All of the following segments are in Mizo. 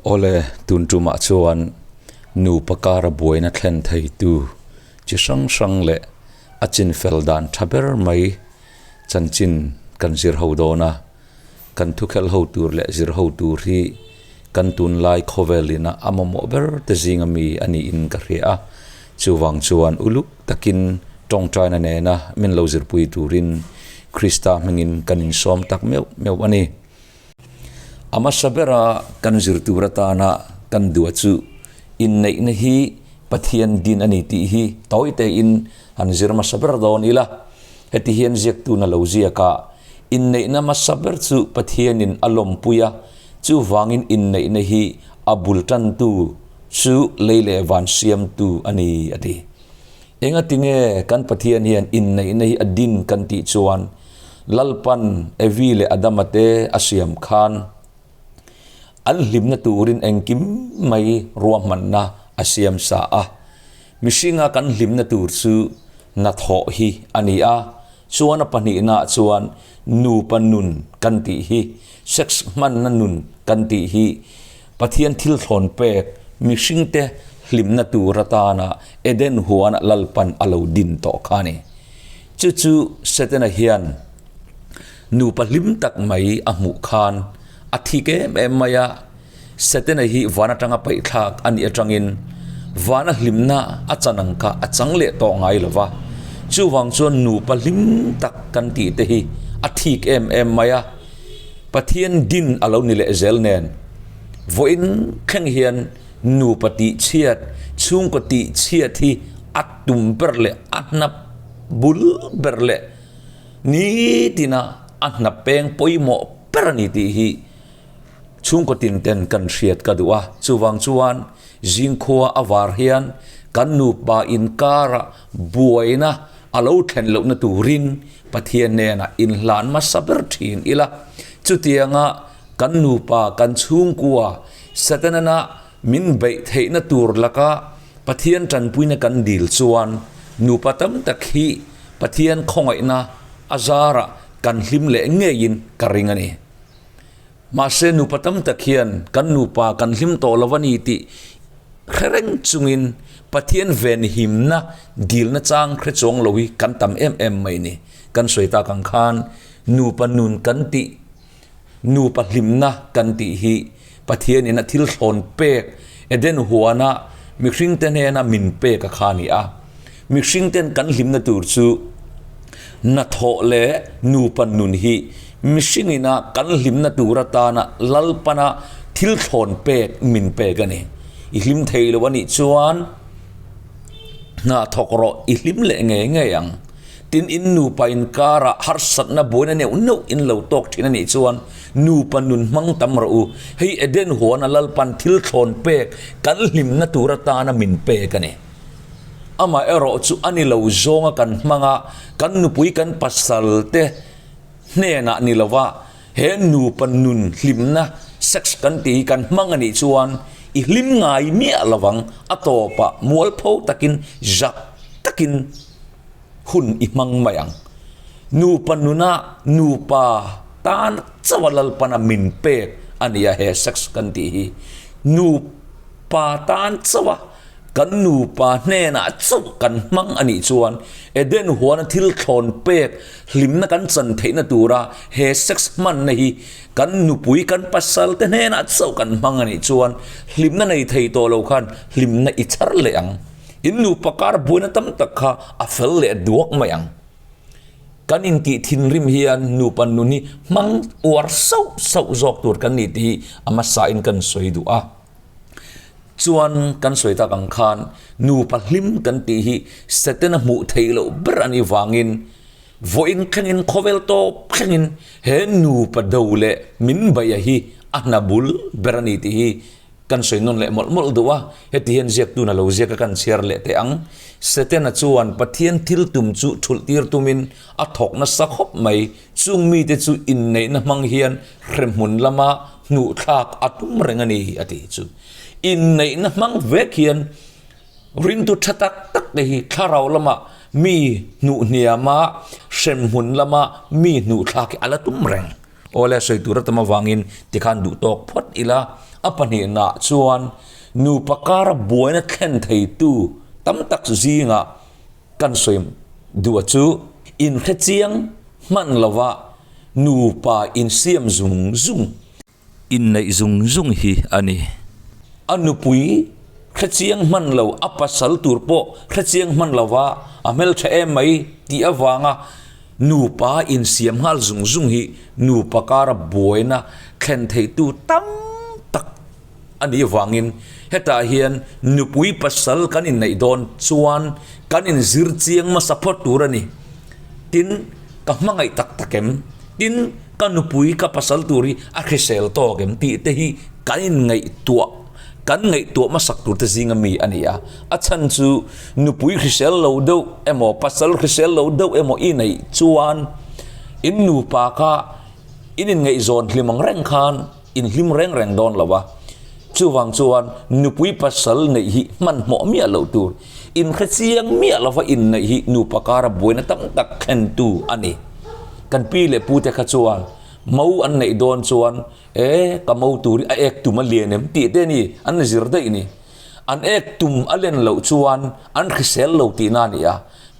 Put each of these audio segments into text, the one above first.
Awle, tun tumah chuan nupa kara buaina thlen theitu chi hrang hrang leh a chinfel dan tha ber mai chanchin kan zir ho dawn a. Kan thukhelh ho tur leh zir ho tur hi kan tunlai khawvelina a mamawh ber te zinga mi a niin ka hria a. Chuvang chuan uluk takin tawngtaina nena min lo zirpui turin Krista hmingin kan insawm tak meuh meuh a ni. A hmasa bera kan zir tur atana kan duah chu inneihna hi Pathian din a ni tih hi tawi tein han zir hmasa ber dawn ila. Heti hian ziaktuna lo ziak a, Inneihna hmasa ber chu Pathianin a lawmpui a, chuvangin inneihna hi a bul tantu chu lei leh van siamtu a ni, a ti. Engatinge kan Pathian hian inneihna hi a din kan tih chuan Lalpan Evi leh Adama te a siam khan an hlimna turin engkim mai ruahmanna a siam sa a. Mihringa kan hlimna tur chu hnathawh hi a ni a, chuan a pahnihnaah chuan nupa nun kan tih hi, sex hmanna nun kan tih hi Pathian thil thlawn pek mihringte hlimna tur atana Eden huana Lalpan a lo din tawh kha a ni. Chu chu Setana hian nupa hlim tak mai a hmuh khan a thik em em mai a. Setana hi van atanga paihthlak a nih atangin vana hlimna a chan ang kha a chang leh tawh ngai lo va. Chuvang chuan nupa hlim tak kan tih te hi a thik em em mai a. Pathian din a lo ni leh zel nen vawiin thleng hian nupa tih chhiat, chhungkaw tih chhiat hi a tum ber leh a hnap bul ber leh nitina a hnap peng pawimawh ber a ni tih hi Chhungkaw tin ten kan hriat ka duh a, chuvang chuan zingkhua a var hian kan nupa inkara buaina a lo thlen lohna turin Pathian nenah inhlan hmasa ber thin ila. Chutianga kan nupa kan chhungkua Satanana min beih theihna tur laka Pathian tanpuina kan dil chuan nupa tam tak hi Pathian khawngaihna a zarah kan hlim leh ngeiin ka ring a ni. Mahse nupa tam tak hian kan nupa kan hlim tawh lo a ni tih hre reng chungin Pathian venhimna dilna chang hre chuang lo hi kan tam em em mai ni. Kan sawi tak ang khan nupa nun kan tih, nupa hlimna kan tih hi Pathianin a thil thlawn pek Eden huana mihringte hnena min pek a kha a ni a. Mihringten kan hlimna tur chu hnathawh leh nupa nun hi mihringina kan hlimna tur atana Lalpana thil thlawn pek min pek a ni. I hlim thei lo a nih chuan hna thawk rawh i hlim leh ngei ngei ang. Tin, in nupa inkarah harsatna buaina neuh neuh in lo tawk thin a nih chuan nupa nun hmang tam rawh u. Hei Eden huana Lalpan thil thlawn pek kan hlimna tur atana min pek a ni. Amaherawh chu a ni lo zawnga kan hmang a, kan nupui kan pasal te hnenah ni lova he nupa nun hlimna, sex kan tih hi kan hmang a nih chuan i hlim ngai miah lovang, a tawpah mualpho takin zak takin hun i hmang mai ang. Nupa nuna nupa tan chauha Lalpana min pek a ni a he sex kan tih hi. Nupa tan chauha Kan nupa hnenah chauh kan hmang a nih chuan Eden huana thil thlawn pek hlimna kan chan theihna tura he sex hmanna hi kan nupui kan pasal te hnenah chauh kan hmang a nih chuan hlimna nei thei tawh lo khan hlimna i chhar leh ang. In nupa kar buaina tam tak kha a fel leh duak mai ang. Kan intih thinrim hian nupa nun hi hmang uar sauh sauh zawk tur kan ni tih hi a hmasain kan sawi duh a. Chuan kan sawi tak ang khan nupa hlim kan tih hi Setana hmuh theih loh ber a nih vangin vawiin thlengin khawvel tawp thlengin he nupa do leh min beih hi a hna bul ber a ni tih hi kan sawi nawn leh mawlh mawlh duh a. Heti hian ziaktuna lo ziak a kan chhiar leh teh ang. Setana chuan Pathian thil tum chu thulh tir tumin a thawk nasa khawp mai. Chung mite chu inneihna hmang hian hremhmun lama hnuhthlak a tum reng a ni a tih chu. Inneihna hmang vek hian ringtu tha tak tak te hi thlarau lama mi hnuhhniama hremhmun lama mi hnuhthlak hi a la tum reng. Awle sawi tur a tam avangin tikhan duh tawk phawt ila, a pahnihnah chuan nupa kara buaina thlen theitu tam tak zingah kan sawi duh a chu inhrechiang hman lova nupa insiam zung zung Inneih zung zung hi a ni. A nupui hrechiang hman lo, a pasal tur pawh hrechiang hman lova a hmeltha em mai tih avanga nupa insiam nghal zung zung hi nupa kara buaina thlen theitu tam tak a nih avangin hetah hian nupui pasal kan inneih dawn chuan kan inzir chiang hmasa phawt tur a ni. Tin, ka hmangaih tak tak em? Tin, ka nupui ka pasal tur hi a hrisel tawk em tih te hi kan inngaihtuah, kan ngaihtuah hmasak tur te zinga mi a ni a. A chhan chu nupui hrisel lo deuh emaw pasal hrisel lo deuh emaw i neih chuan in nupa kha in inngaihzawn hlim ang reng khan in hlim reng reng dawn lo a. Chuvang chuan nupui pasal neih hi hmanhmawh miah loh tur, inhrechiang miah lova inneih hi nupa kara buaina tam tak thlentu a ni. Kan pi leh pute kha chuan mo an neih dawn chuan e ka mo tur hi a ek tum a lian em tih te ni an zir daih ni. An ek tum a len loh chuan an hrisel lo tihna a ni a,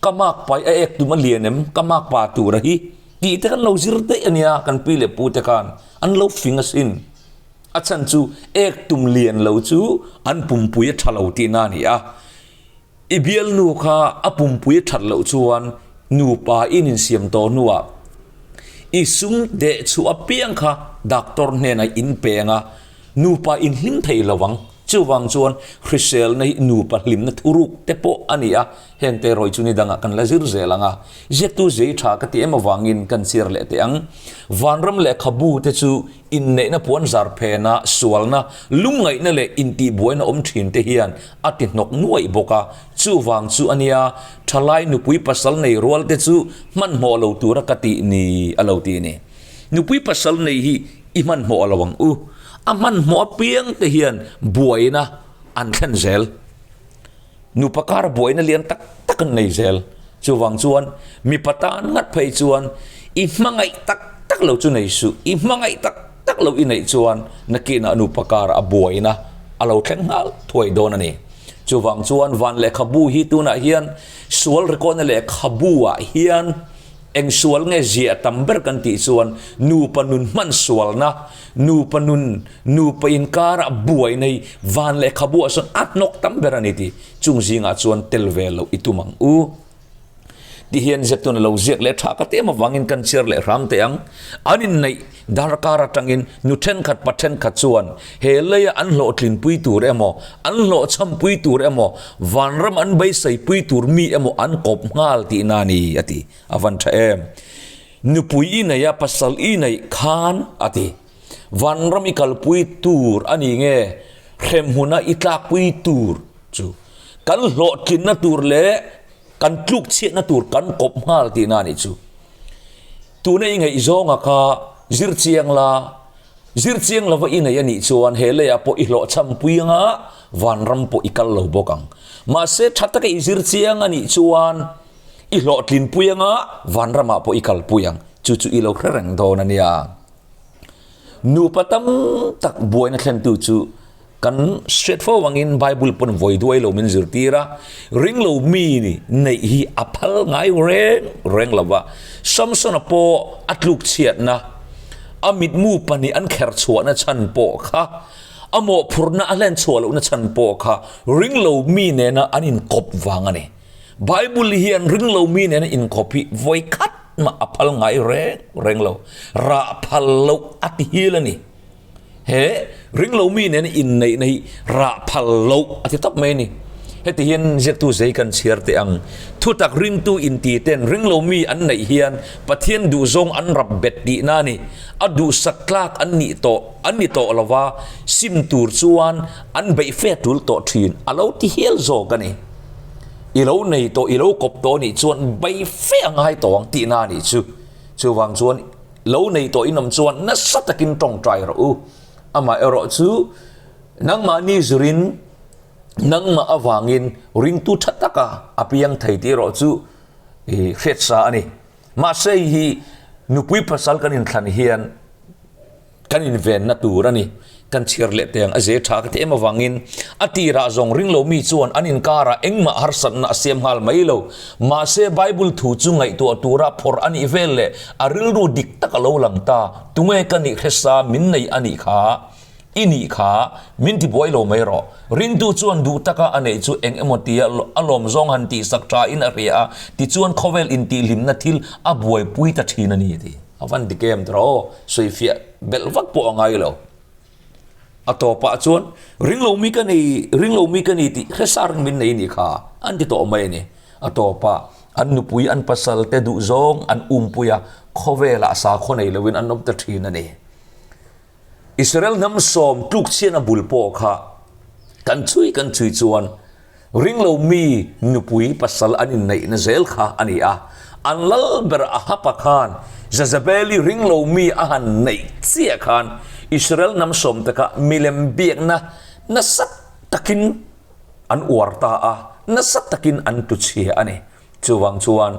ka makpai a ek tum a lian em ka makpa tura hi tih te kan lo zir daih a nia kan pi leh pute khan an lo fing asin. A chhan chu ek tum lian lo chu an pumpui a tha lo tihna a ni a. I bialnu kha a pumpui a that loh chuan nupa in insiam tawh hnuah i sum deh chhuah apiang kha doctor hnenah in peng a, nupa in hlim thei lo ang. Chuvang chuan hriselna hi nupa hlimna thuruk te pawh a ni a, heng te erawh chu ni dangah kan la zir zel ang a. Ziaktu zei tha ka ti em avangin kan chhiar leh teh ang. Vanram lehkhabu te chu Inneihna puan zar phena sualna, lungngaihna leh intihbuaina awm thin te hian a ti hnawk nuaih bawk a, chuvang chu a nia, thalai nupui pasal nei rual te chu hmanhmawh lo tura ka tih ni a lo ti ni. Nupui pasal nei hi i hmanhmawh lo ang u, a hmanhmawh apiang te hian buaina an thlen zel. Nupa kar buaina lian tak tak an nei zel. Chuvang chuan mipa tan ngat phei chuan i hmangaih tak tak lo chu nei suh. I hmangaih tak tak lo i neih chuan nakinah nupa kar a buaina a lo thleng nghal thuai dawn a ni. Chuvang chuan van lehkhabu hi tunah hian sual record-na lehkhabu ah hian eng sual nge ziah tam ber kan tih chuan nupa nun hman sualna, nupa nun Nupa inkara buaina hi van lehkhabu ah sawn a hnawk tam ber a ni tih chung zingah chuan tel ve loh i tum ang u. Tihian ziaktun a lo ziak leh tha ka ti em avangin kan chhiar leh hram teh ang. An inneih darkar atangin nu thenkhat pa thenkhat chuan he leia an hlawhtlinpui tur emaw, an hlawhchhampui tur emaw, vanram an beiseipui tur mi emaw an kawp nghal tihna a ni a ti. A van tha em. Nupui i neih a pasal i neih khan a ti. Vanram i kalpui tur a ni nge hremhmuna i tlakpui tur chu kan hlawhtlinna tur leh kan tlukchhiatna tur kan kawp nghal tihna a nih chu. Tuna i ngaihzawnga kha zir chiang la, zir chiang lova i nei a nih chuan he leiah pawh i hlawhchhampui anga vanram pawh i kal lo bawk ang. Mahse tha taka i zir chiang a nih chuan i hlawhtlinpui anga vanramah pawh i kalpui ang. Chu chu i lo hre reng dawn a nia. Nupa tam tak buaina thlentu chu kan hriat fo angin Bible pawn vawi duai lo min zirtir a, ring lo mi neih hi a phal ngai reng reng lo va. Samsona pawh a tluk chhiatna, a mitmu pahnih an kher chhuahna chhan pawh kha, a mawhphurhna a hlen chhuah lohna chhan pawh kha ring lo mi nena an inkawp vang a ni. Bible hian ring lo mi nena inkawp hi vawi khat mah a phal ngai reng reng lo, rah phal loh a ti hil a ni. He ring lo mi nena inneihna hi rah phal loh a ti tawp mai a ni. Heti hian ziaktu zei kan chhiar teh ang, thutak ringtu inti ten ring lo mi an neih hian Pathian duhzawng an rap bet tihna a ni. A duhsak tlak an nih tawh an ni tawh lova, sim tur chuan an beih fe tul tawh thin a lo ti hial zawk a ni. I lo nei tawh, i lo kawp tawh anih chuan bei fe a ngai tawh ang tihna a nih chu. Chuvang chuan lo nei tawh in awm chuan nasa takin tawngtai rawh u. Amah erawh chu nangmahni zurin nangmah avangin ringtu tha taka a piang thei tih erawh chu i hriatsa a ni. Mahse hei hi nupui pasal kan inthlan hian. Kan invenna tur a ni. Kan chhiar leh teh ang a ze tha ka ti em avangin a tirah zawng ringlo mi chuan an inkarah engmah harsatna a siam nghal mai lo. Mahse Bible thu chu ngaihtuah tura phawrh a nih vel leh a rilru dik tak a lo lang ta. Tunge ka nih hresa min nei a nih kha? I nih kha min tibuai lo mai rawh. Ringtu chuan duh taka a neih chu eng emaw tia a lawm zawng han tihsak thain a hria a, tichuan khawvel intihhlimna thil a buaipui ta thin a ni a ti. A van dik em tawh aw, sawifiah belh vak pawh a ngai lo. A tawpah chuan ringlo mi ka nei, ringlo mi ka ni tih hresa ring min nei nih kha an ti tawh mai a ni. A tawpah an nupui an pasal te duhzawng an umpui a, khawvelah sakhaw nei loin an awm ta thin a ni. Israel hnam sawm tlukchhiatna bul pawh kha kan chhui kan chhui chuan ringlo mi nupui pasal an inneihna zel kha a ni a. An lal ber Ahaba khan Jezebeli ringlo mi a han neih chiah khan Israel hnam sawm te kha milem biakna nasa takin an uar ta a, nasa takin an tuchhia a ni. Chuvang chuan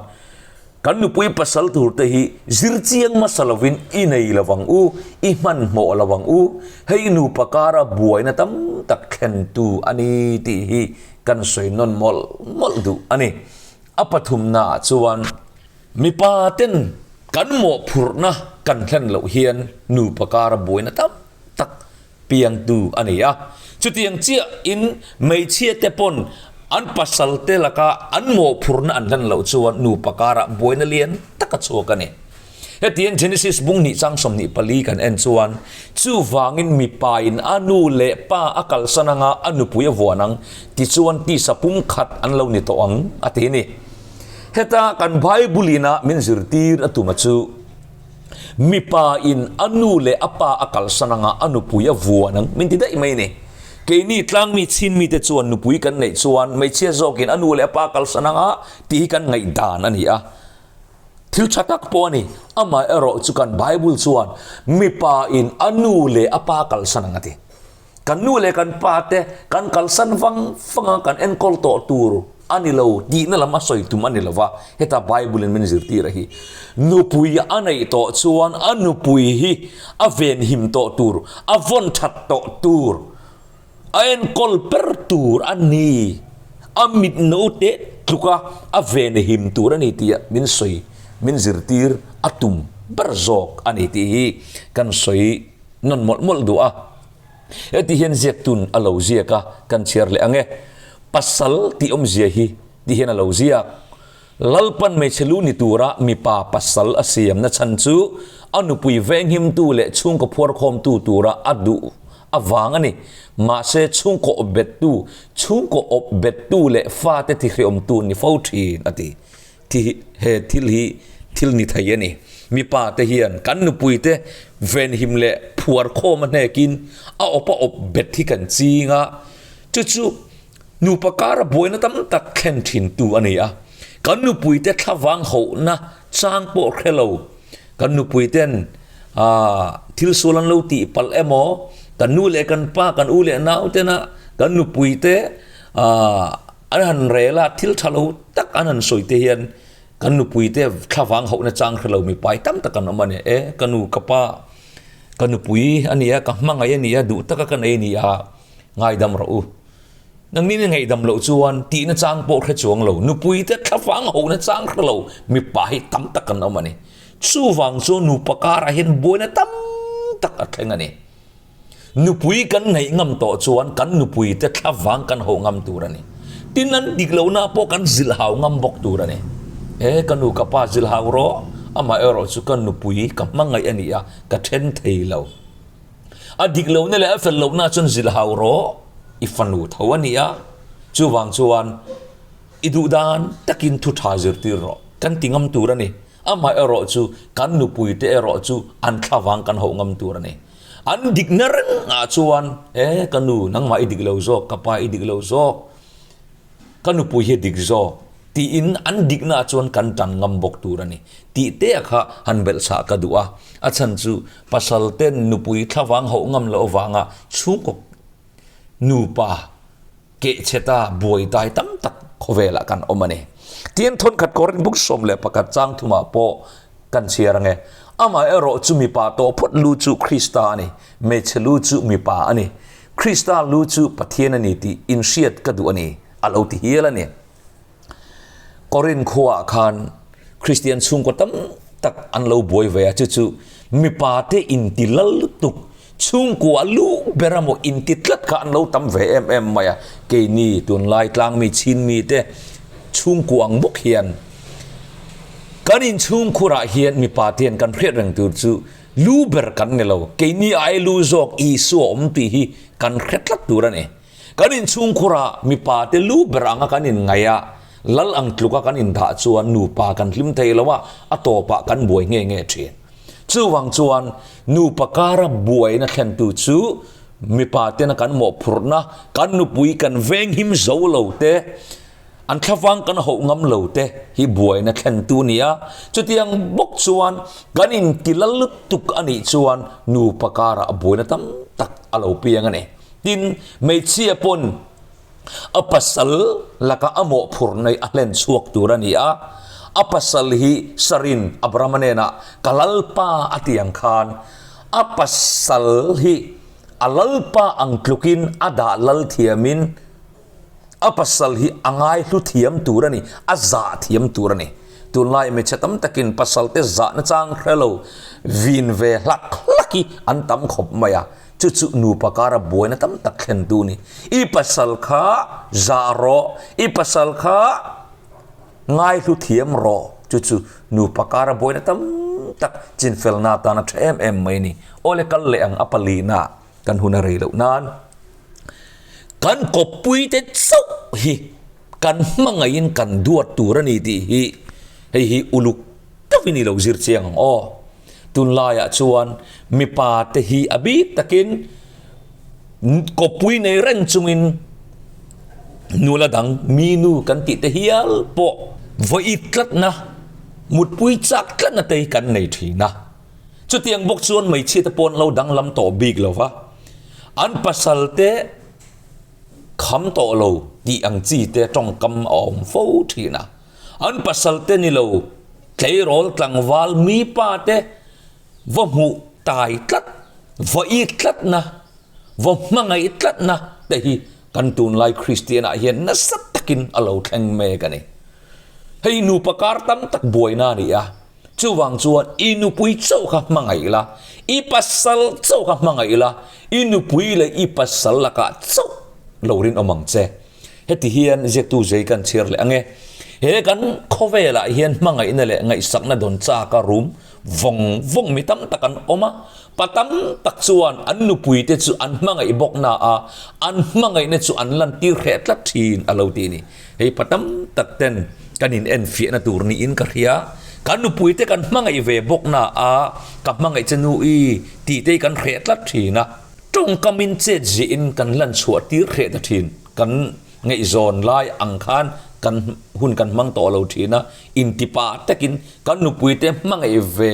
kan nupui pasal tur te hi zir chiang hmasa lovin i nei lo vang u, i hmanhmawh lo vang u, hei nupa kara buaina tam tak thlentu a ni tih hi kan sawi nawn mawlh mawlh duh a ni. A pathumnaah chuan mipa ten kan mawhphurhna kan thlen loh hian nupa kara buaina tam tak piangtu a ni a. Chutiang chiahin hmeichhia te pawn an pasal te laka an mawhphurhna an hlan loh chuan nupa karah buaina lian tak a chhuak a ni. Hetiang Genesis bung hnih chang 24 kan en chuan, Chuvangin mipain a nu leh pa a kalsan anga a nupui a vuan ang, tichuan tisa pumkhat an lo ni tawh ang, a ti a ni. Heta kan Bible ina min zirtir a tuma chu, Mipa in a nu leh a pa a kalsan anga a nupui a vuan ang min ti daih mai ni. Keini tlangmi chinmi te chuan nupui kan neih chuan hmeichhia zawkin a nu leh a pa a kalsan anga tih hi kan ngaihdan a ni a. Thil tha tak pawh a ni. Amah erawh chu kan Bible chuan mipa in a nu leh a pa a kalsan ang a ti. Kan nu leh kan pa te kan kalsan vang vang a, kan enkawl tawh tur a ni lo tihna lam a sawi tum a ni lo va, heta Bible in min zirtir a hi. Nupui a neih tawh chuan a nupui hi a venhim tawh tur, a vawn that tawh tur, a enkawl ber tur a ni, a mit no te tluk a a venhim tur a ni tih min sawi, min zirtir a tum ber zawk a ni tih hi kan sawi nawn mawlh mawlh duh a. Heti hian ziaktun a lo ziak a, kan chhiar leh ang e. Pasal tih awmzia hi ti hian a lo ziak. Lalpan hmeichhe lu ni tura mipa pasal a siamna chhan chu a nupui venghimtu leh chhungkaw phuarkhawmtu tura a duh avang a ni. Mahse chhungkaw awp bettu, chhungkaw awp bettu leh fate tihriawmtu ni fo thin a ti. Thi he thil hi thil ni thei a ni. Mipa te hian kan nupui te venhim leh phuar khawm a hnekin a awp a awp bet hi kan ching a, chu chu nupa kara buaina tam tak thlen thin tu a ni a. Kan nupui te thlavang hauhna chang pawh hre lo, kan nupui ten thil sual an lo tih palh emaw, kan nu leh kan pa, kan u leh nau tena kan nupui te An han rel a, thil tha lo tak an han sawi te hian kan nupui te thlavang hauhna chang hre lo mipai tam tak an awm a ni. E, ka nu, ka pa, ka nupui a nia, ka hmangaih a nia, duh taka ka nei a nia, ngaidam rawh u. Nangni in ngaihdam loh chuan tihna chang pawh hre chuang lo, nupui te thlavang hauhna chang hre lo mipa hi tam tak an awm a ni. Chuvang chuan nupa karah hian buaina tam tak a thleng a ni. Nupui kan neih ngam tawh chuan kan nupuite thlavang kan hauh ngam tur a ni. Tin, an dik lohna pawh kan zilh hau ngam bawk tur a ni. E, ka nu ka pa zilh hau rawh, amah erawh chu ka nupui ka hmangaih a ni a, ka then thei lo. A dik lohna leh a fel lohna chuan zilh hau rawh, i fanu tho a ni a, chuvang chuan i duh dan takin thu tha zirtir rawh, kan ti ngam tur a ni. Amah erawh chu kan nupuite erawh chu an thlavang kan hauh ngam tur a ni. An dikna rengah chuan, E, ka nu, nangmah i dik lo zawk, ka pa i dik lo zawk, ka nupui hi a dik zawk, tiin an diknaah chuan kan tan ngam bawk tur a ni. Tih te kha han belhchhah ka duh a. A chhan chu pasal ten nupui thlavang hauh ngam loh avanga chhungkaw nupa kehchheta buai dai tam tak khawvelah kan awm a ni. Tin, thawnkhat Korin buk 11 chang thumah pawh kan chhiar ang e. Amaherawhchu mipa tawh phawt lu chu Krista a ni, hmeichhe lu chu mipa a ni. Krista lu chu Pathian a ni tih inhriat ka duh a ni, a lo ti hial a ni. Korinth khuaah khan Kristian chhungkaw tam tak an lo buai ve a, chu chu mipate inti lal lutuk, chhungkua lu ber emaw inti tlat kha an lo tam ve em em mai a. Keini tunlai tlangmi chinmite chhungkua ang bawk hian kan inchhungkhurah hian mipate hian kan hriat reng tur chu lu ber kan ni lo, keini ai lu zawk Isua awm tih hi kan hre tlat tur a ni. Kan inchhungkhurah mipa te lu ber anga kan inngaih a, lal ang tluka kan indah chuan nupa kan hlim thei lo a, a tawpah kan buai nge nge thin. Chuvang chuan nupa kara buaina thlentu chu mipa tena kan mawhphurhna, kan nupui kan venghim zo lo te, an thlavang kan hauh ngam lo te hi buaina thlentu a ni a. Chutiang bawk chuan kan intilal lutuk a nih chuan nupa karah buaina tam tak a lo piang a ni. Tin, hmeichhia pawn a pasal lakah a mawhphurh nei a hlen chhuak tur a ni a. A pasal hi Sarin Abrahama hnenah, Ka Lalpa a ti ang khan, a pasal hi a Lalpa ang tlukin a dah lal thiamin a pasal hi a ngaihlu thiam tur a ni, a zah thiam tur a ni. Tunlai hmeichhe tam takin pasalte zahna chang hre lo vin ve hlak hlak hi an tam khawp mai a. Chu chu nupa kara buaina tam tak thlen tu ni. I pasal kha zah rawh, i pasal kha ngaihlu thiam rawh. Chu chu nupa kara buaina tam tak chinfelna atan a tha em em mai ni. Awle kal leh ang a palina kan hun a rei loh nan kan kawppui te chauh hi kan hmangaihin kan duat tur a ni tih hi hei hi uluk deuhin i lo zir chiang ang aw. Tunlaiah chuan mipa te hi a bik takin kawppui nei reng chungin nula dang mi nu kan tih te hial pawh vawi tlatna, mutpui chak tlatna te hi kan nei thin a. Chutiang bawk chuan hmeichhia te pawh an lo danglam tawh bik lo va, an pasal te kham tawh lo tih ang chi te tawngkam a awm fo thin a. An pasal te ni lo Tleirawl tlangval mi pa te va hmuh tai tlat, va it tlatna, va hmangaih tlatna te hi kan tunlai Kristian ah hian nasa takin a lo thleng mek a ni. Hei nupa kar tam tak buaina a ni a, chuvang chuan i nupui chauh kha hmangaih la, i pasal chauh kha hmangaih la, i nupui leh i pasal lakah chauh lo rinawm ang che. Heti hian ziaktu zei kan chhiar leh ang e. He kan khawvelah hian hmangaihna leh ngaihsakna dawn chaka rum vawng vawng mi tam tak an awm a. Pa tam tak chuan an nupuite chu an hmangaih bawk na a, an hmangaihna chu an lantir hreh tlat thin a lo ti a ni. Hei pa tam tak ten kan in enfiahna tur niin ka hria. Kan nupuite kan hmangaih ve bawk na a, ka hmangaih che nu i tih te hi kan hreh tlat thin a. Tawngkamin chet ziahin kan lan chhuah tir hreh ta thin. Kan ngaihzawn lai ang khan kan hun kan hmang tawh lo thin a, intipa takin kan nupuite hmangaih ve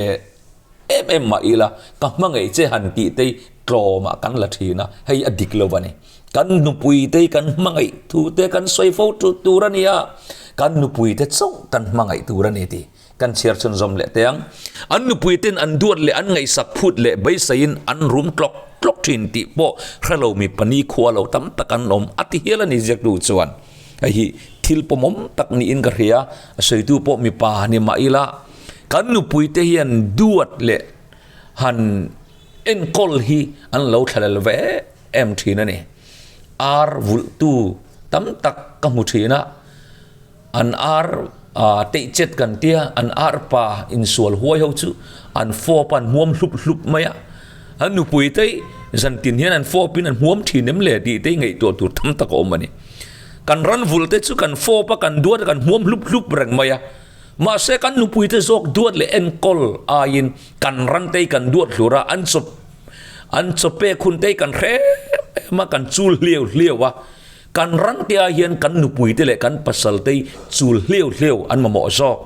em em mah ila, ka hmangaih che han tih te hi tlawmah kan la thin a, hei a dik lo a ni. Kan nupuite hi kan hmangaih thu te kan sawi fo tur a ni a, kan nupuite chauh kan hmangaih tur a ni tih. Kan chhiar chhunzawm leh teh ang. An nupuiten an duat leh an ngaihsak phut leh beiseiin an rum tlawk tlawk thin tih pawh hre lo mi pahnih khua lo tam tak an awm a ti hial a ni ziaktu chuan. Hei hi thil pawmawm tak niin ka hria, a sawitu pawh mipa ni mah ila kan nupuite hian duat leh han enkawl hi an lo thlalel ve em thin a ni. Ar vulhtu tam tak ka hmu thin a. An ar teih chet kan tia, an ar pa insual huai ho chu an fawp a, an hmuam hlup hlup mai a. An nupui te zantin hian an fawpin an hmuam thin em le tih te ngaihtuah tur tam tak a awm a ni. Kan ran vul te chu kan fawp a, kan duat a, kan hmuam hlup hlup reng mai a. Mahse kan nupui te zawk duat leh enkawl aiin kan ran te hi kan duat hlur a, an chaw an chaw pek hun te hi kan hre em em a, kan chul hliau hliau a. Kan ramte ah hian kan nupuite leh kan pasalte hi chul hliau hliau an mamawh zawk.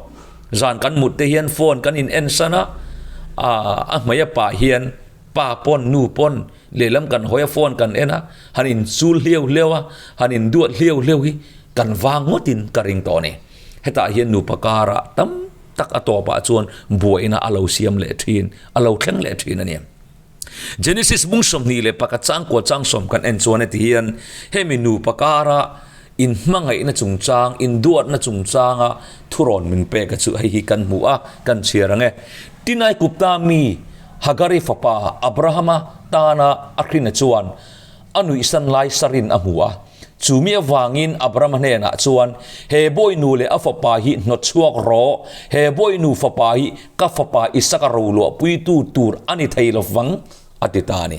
Zan kan mut te hian phone kan in en san a, a hmei a pah hian pa pawn nu pawn lehlam kan hawi a phone kan en a, han in chul hliau hliau a, han in duat hliau hliau hi kan vang ngawtin ka ring tawh a ni. Hetah hian nupa karah tam. tak a tawpah chuan buaina a lo siam leh thin, a lo thleng leh thin a ni. Genesis bung 21 changkua changsawm kan en chuan heti hian hemi nupa kara inhmangaihna chungchang, induatna chungchanga thurawn min pek a chu hei hi kan hmu a, kan chhiar ang e. Tinai Kupta mi Hagari fapa Abrahama tana a hrina chuan a nuihsan lai sarin a hmu a. Chu mi avangin Abrahama hnenah chuan, He bawinu leh a fapa hi hnawt chhuak rawh, he bawinu fapa hi ka fapa Isaka roluahpuitu tur a ni thei lo vang, a ti ta a ni.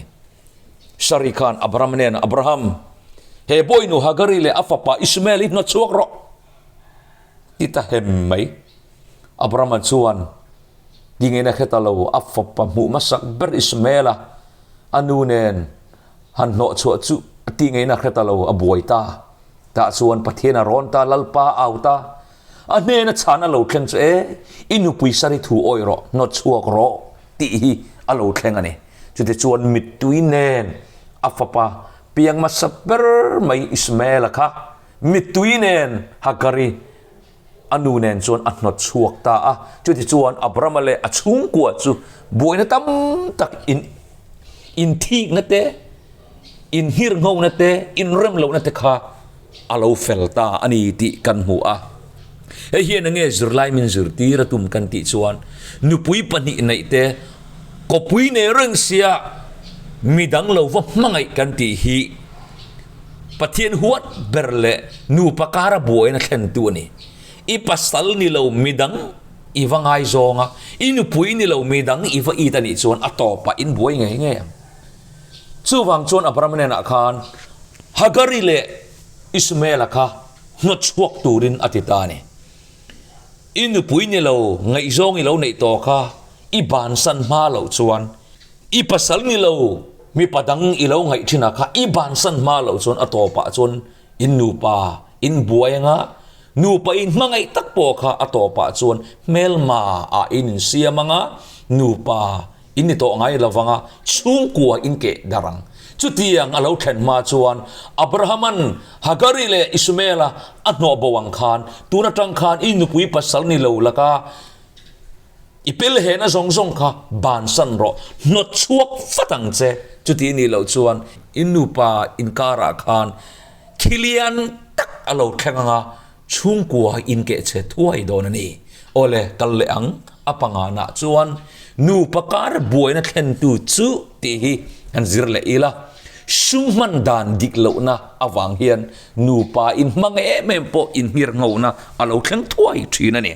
Sari khan Abrahama hnenah, Abraham, he bawinu Hagari leh a fapa Ishmael hi hnawt chhuak rawh, ti ta hem mai. Abrahama chuan, Tingein a hre ta lo, a fapa hmuh hmasak ber Ishmael-a a nu nen han hnawh chhuah chu a tih ngeiin a hre ta lo, a buai ta. Tah chuan Pathian a rawn ta, Lalpa a au ta. A hnena chhan a lo thleng chu e, i nupui sari thu awih rawh, hnawt chhuak rawh tih hi a lo thleng a ni. Chutichuan mittui nen a fapa piang hmasa ber mai Ismaela kha mittui nen Hagari A nu nen chuan a hnawt chhuak ta a. Chutichuan Abrama leh a chhungkua chu buaina tam tak in inthikna te, inhirnghona te, inremlohna te kha a lo fel ta a ni tih kan hmu a. Hei hian enge zirlai min zirtir a tum kan tih chuan nupui pahnih neih te, kawpui nei reng sia midang lo va hmangaih kan tih hi Pathian huat ber leh nupa kara buaina thlentu a ni. I pasal ni lo midang i va ngaizawng a, i nupui ni lo midang i va it a nih chuan a tawpah in buai ngei ngei ang. Chuvang chuan Abraham hnenah khan Hagari leh Ismaela kha hnawt chhuak turin a ti ta a ni. I nupui ni lo ngaihzawng i lo neih tawh kha i bansan hma loh chuan I pasal ni lo, mipa dang i lo ngaih thin a kha i bansan hma loh chuan a tawpah chuan in nupa in buai anga, nupa in hmangaih tak pawh kha a tawpah chuan hmelma ah in insiam anga, nupa in ni tawh ngai lo vanga chhungkua in keh darh ang. Chutiang a lo thlen hma chuan Abrahama'n Hagari leh Ismaela a hnawh bo ang khan tun atang khan i nupui pasal ni lo laka I pelhehna zawng zawng kha bansan rawh, hnawt chhuak vat ang che. Chuti nih loh chuan i nupa inkarah khan khi lian tak a lo thleng ang a, chhungkua inkeh che thuai dawn a ni. Awle, kal leh ang, a panganah chuan nupa kar buaina thlentu chu tih hi kan zir leh ila. Sum hman dan dik lohna avang hian nupa inhmang em em pawh inhmirnghona a lo thleng thuai thin a ni.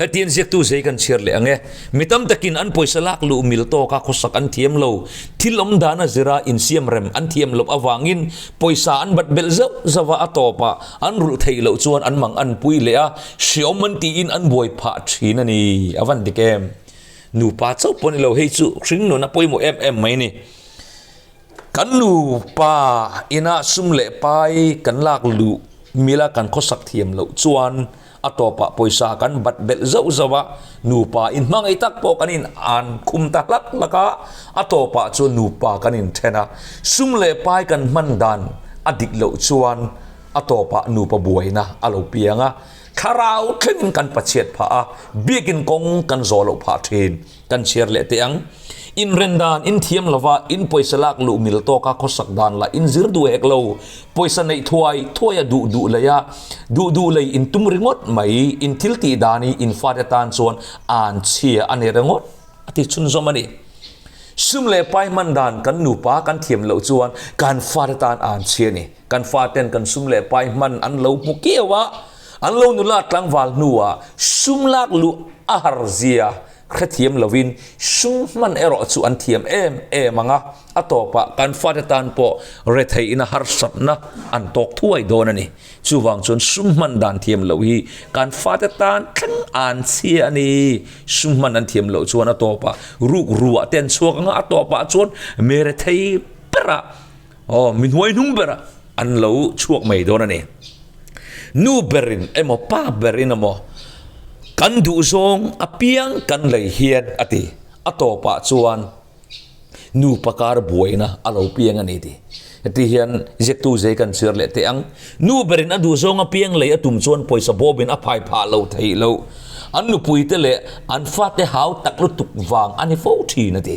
Hetiang ziaktu zei kan chhiar leh ang e. Mi tam takin an pawisa lak luh mil tawka khawsak an thiam lo. Thil awm dan a zira insiam rem an thiam loh avangin pawisa an bat belh zauh zauh a, a tawpah an rulh theih loh chuan an mang an pui leh a, hriawm an tiin an buai phah thin a ni. A van dik em? Nupa chauh pawh ni lo, hei chu hringnun a pawimawh em em mai a ni. Kan nupa ina sum leh pai kan lak luh mila kan khawsak thiam loh chuan a tawpah pawisa kan bat belh zauh zauh a, nupa inhmangaih tak pawh kan in an khum ta hlak hlak a, a tawpah chuan nupa kan inthen a, sum leh pai kan hman dan a dik loh chuan a tawpah nupa buaina a lo piang a, thlarau thlengin kan pachhiat phah a, biakin kawng kan zawh loh phah thin. Kan chhiar leh teh ang. Inren dan in thiam lova in pawisa lak luh mil tawka khawsak dan lah in zir duh hek lo. Pawisa neih thuai thuai a duh duh lei a, duh duh lei in tum ringawt mai. In thil tih dan hi in fate tan chuan an chhia a ni ringawt a ti chhunzawm a ni. Sum leh pai hman dan kan nupa kan thiam loh chuan kan fate tan an chhia a ni. Kan faten kan sum leh pai hman an lo hmu kiau a, an lo nula tlangval hnuah sum lak luh a har zia Hrethiam lovin sum hman erawh chu an thiam em em ang a, a tawpah kan fate tan pawh retheihna harsatna an tawk thuai dawn a ni. Chuvang chuan sum hman dan thiam loh hi kan fate tan thleng an chhia a ni. Sum hman an thiam loh chuan a tawpah ruk ruah te an chhuak ang a, a tawpah chuan mi rethei berah Aw, mi hnuai hnung berah an lo chhuak mai dawn a ni. Nu berin emaw pa berin emaw kan duhzawng apiang kan lei hian a ti. A tawpah chuan nupa kar buaina a lo piang a ni ti. Heti hian ziaktu zei kan chhiar leh teh ang. Nu berin a duhzawng apiang lei a tum chuan pawisa bawmin a phai phah lo theih loh. An nupuite leh an fate hau tak lutuk vang a ni fo thin a ti.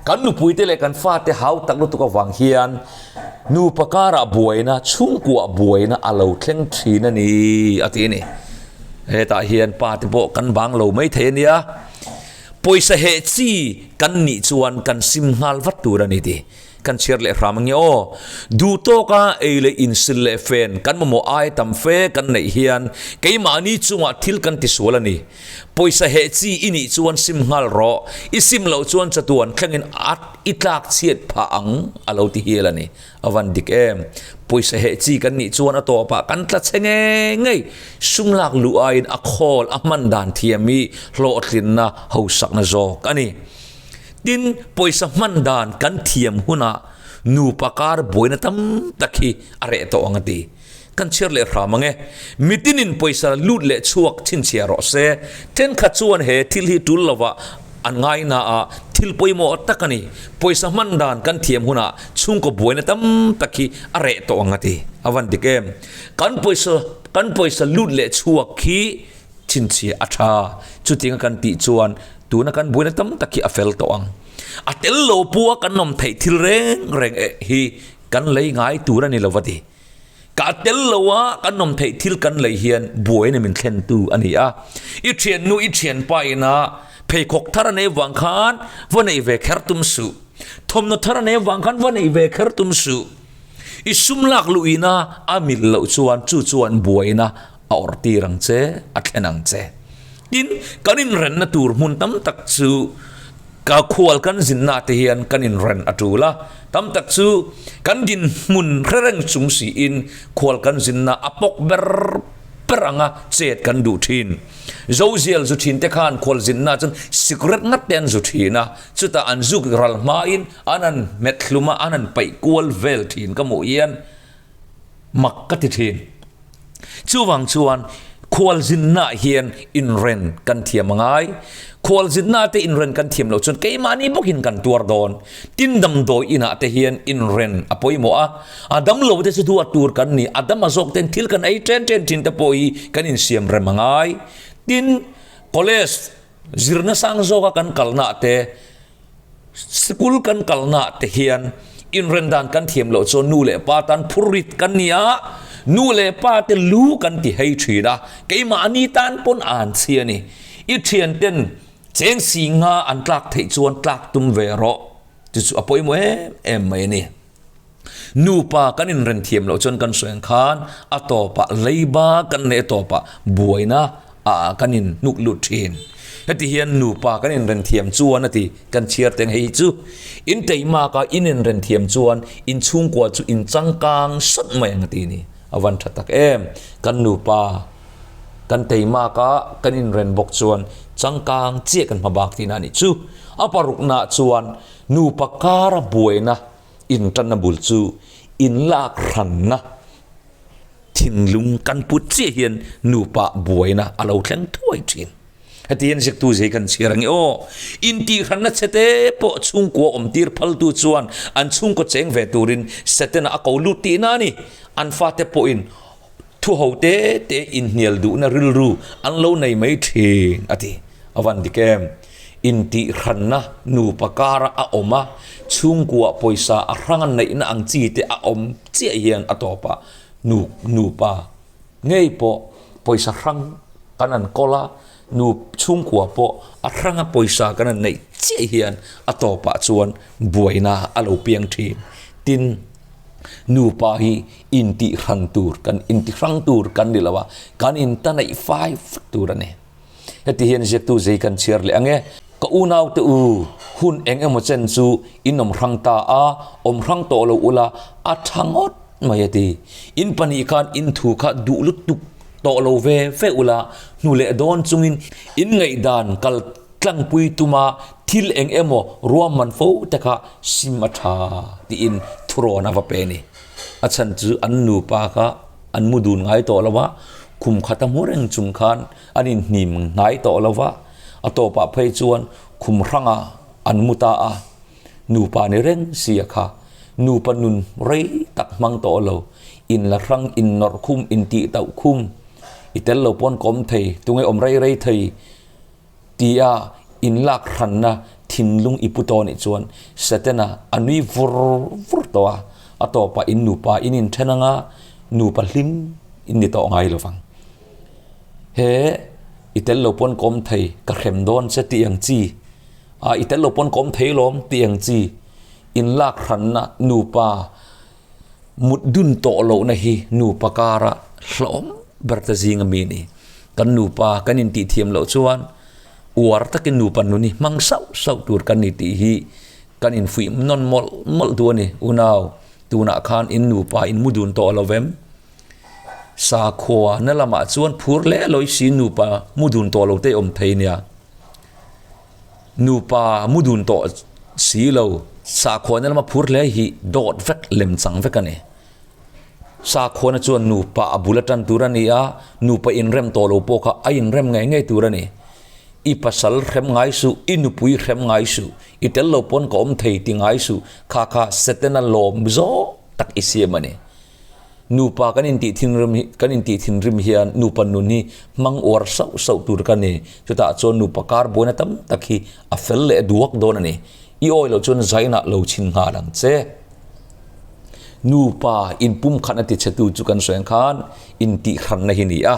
Kan nupuite leh kan fate hau tak lutuk avang hian nupa karah buaina, chhungkuah buaina a lo thleng thin a ni a ti a ni. Hetah hian pa te pawh kan bang lo mai thei a nia. Pawisa heh chi kan nih chuan kan sim nghal vat tur a ni ti. Kan chhiar leh hram ange aw. Duh tawka ei leh insil leh fen kan mamawh ai tam fe kan neih hian keimahni chungah thil kan tisual a ni. Pawisa heh chi i nih chuan sim nghal rawh, i sim loh chuan chatuan thlengin at i tlak chhiat phah ang a lo ti hial a ni. A van dik em. Pawisa heh chi kan nih chuan a tawpah kan tla chhe ngei ngei. Sum lak luh aiin a khawl a hman dan thiam hi hlawhtlinna hausakna zawk a ni. Tin, pawisa hman dan kan thiam hunah nupa kar buaina tam tak hi a reh tawh ang a ti. Kan chhiar leh hram ang e. Mitinin pawisa lut leh chhuak chhinchhiah rawh se. Thenkhat chuan he thil hi tul lovah an ngai na a, thil pawimawh tak a ni. Pawisa hman dan kan thiam hunah chhungkaw buaina tam tak hi a reh tawh ang a ti. A van dik em? Kan pawisa kan pawisa lut leh chhuak hi Chhinchhiah a tha. Chutianga kan tih chuan tuna kan buaina tam tak hi a fel tawh ang. A tel lo pua kan awm theih thil reng reng eh hi kan lei ngai tur a ni lo va ti. Ka tel lo a kan awm theih thil kan lei hian buaina min thlentu a ni a. I thiannu i thianpa ina pheikhawk thar a nei vang khan va nei ve kher tum suh. Thawmhnaw thar a nei vang khan va nei ve kher tum suh. I sum lak luhina a mil loh chuan chu chuan buaina a awrh tir ang che, a thlen ang che. Tin, kan inrenna tur hmun tam tak chu ka khual kan zinna te hian kan inren a tul a, tam tak chu kan dinhmun hre reng chung siin khual kan zinna a pawk ber ber anga chet kan duh thin. Zozial zu thin te khan khual zinna chuan sikret ngat te an zu thin a, chutah an zuk ral hmain an han hmet hlum a, an han paih kual vel thin ka hmuh hian mak ka ti thin. Chuvang chuan khualzinnaah hian inren kan thiam a ngai. Khualzinnaah te inren kan thiam loh chuan keimahni bawkin kan tuar dawn. Tin damdawi inah te hian inren a pawimawh a, a damlo te chu duat tur kan ni, a dam a zawk ten thil kan ei chen chen thin te pawh hi kan insiam rem a ngai. Tin, college zirna sang zawka kan kalnaah te, Sikul kan kalnaah te hian inren dan kan thiam loh chuan nu leh pa tan phurrit kan ni a, nu leh pa te lu kan ti hei thin a, keimahni tan pawn an chhi a ni. I thianten cheng si nga an tlak theih chuan tlak tum ve rawh, chu chu a pawimawh em em mai a ni. Nupa kan inren thiam loh chuan kan sawi ang khan a tawpah leiba kan neih a tawpah buaina ah kan in hnuk lut thin. Heti hian nupa kan inren thiam chuan a ti kan chhiar teng hei hi chu in teimak a in inren thiam chuan in chhungkua chu in changkang sawt mai ang a ti ni. A van tha tak em. Kan nupa kan teimak a kan inren bawk chuan changkang chiah kan hma bak tihna a nih chu. A paruknaah chuan nupa kara buaina Intanna bul chu inlak hranna thinlung kan put chiah hian nupa buaina a lo thleng thuai thin. Heti hian ziaktu zei kan chhiar ang i aw. Intihhranna chhete pawh chhungkua awmtir phaltu chuan an chhungkaw cheng ve turin Setana a ko lut tihna a ni. An fate pawhin Thu ho te te inhnial duhna rilru an lo nei mai thin, a ti. A van dik em? Intihhranna nupa kara a awm a, chhungkua pawisa a hranga neihna ang chi te a awm chiah hian a tawpah nu nupa ngei pawh pawisa hrang kan an kawl a, nu chhungkua pawh a hranga pawisa kan an neih chiah hian a tawpah chuan buaina a lo piang thin. Tin. Nupa hi intihhran tur kan intihrang tur kan ni lo a, kan intanaih fai vek tur a ni. Heti hian ziaktu zei kan chhiar leh ang e. Ka unaute u, hun eng emaw chen chu in awm hrang ta a, awm hrang tawh lo ula a tha ngawt mai a ti. In pahnih khan in thu kha duh lutuk tawh lo ve ve ula, hnu leh dawn chungin in ngaihdan kal Tlangpui tuma thil eng emaw ruahman fo te kha sim a tha tiin thurawn a va pe a ni. A chhan chu an nupa kha an mu dun ngai tawh lo va, khum khat a hmu reng chung khan an inhnim hnai tawh lo va, a tawpah phei chuan khum hrangah an mu ta a, nupa ni reng sia kha nupa nun rei tak hmang tawh lo, inla hrang, innawrh khum, intih tauh khum. I tel lo pawn ka awm thei, tunge awm rei rei thei tia inlak hranna thinlung i pu tawh anih chuan Setana a nui vur vur tawh a, a tawpah in nupa in inthen anga nupa hlim in ni tawh ngai lovang. He i tel lo pawn ka awm thei, ka hrem dawn che tih ang chi, a i tel lo pawn ka awm thei lawm tih ang chi inlak hranna nupa Mut dun tawh lohna hi nupa kara hlawm ber te zing a mi a ni. Kan nupa kan intih thiam loh chuan uar takin nupa nun hi hmang sauh sauh tur kan ni tih hi kan infuih nawn mawlh mawlh duh a ni. Unau, tunah khan in nupa in mu dun tawh lo vem? Sakhua na lamah chuan phur leh lawi si nupa mu dun tawh lo te awm thei nia. Nupa mu dun tawh si lo, sakhuana lama phur hle hi dawt vek, lem chang vek a ni. Sakhuana chuan nupa a bul atan tur a ni a, nupa inrem tawh lo pawh kha a inrem ngei ngei tur a ni. I pasal hrem ngai suh, i nupui hrem ngai suh, i tel lo pawn ka awm thei ti ngai suh, kha kha Setana lawm zawng tak i siam a ni. Nupa kan intih thinrim hi kan intih thinrim hian nupa nun hi hmang uar sauh sauh tur ka ni. Chutah chuan nupa kar buaina tam tak hi a fel leh duak dawn a ni. I awi loh chuan zainah lo chhin nghal ang che. Nupa inpumkhatna tichhetu chu kan sawi ang khan intihhranna hi ni a.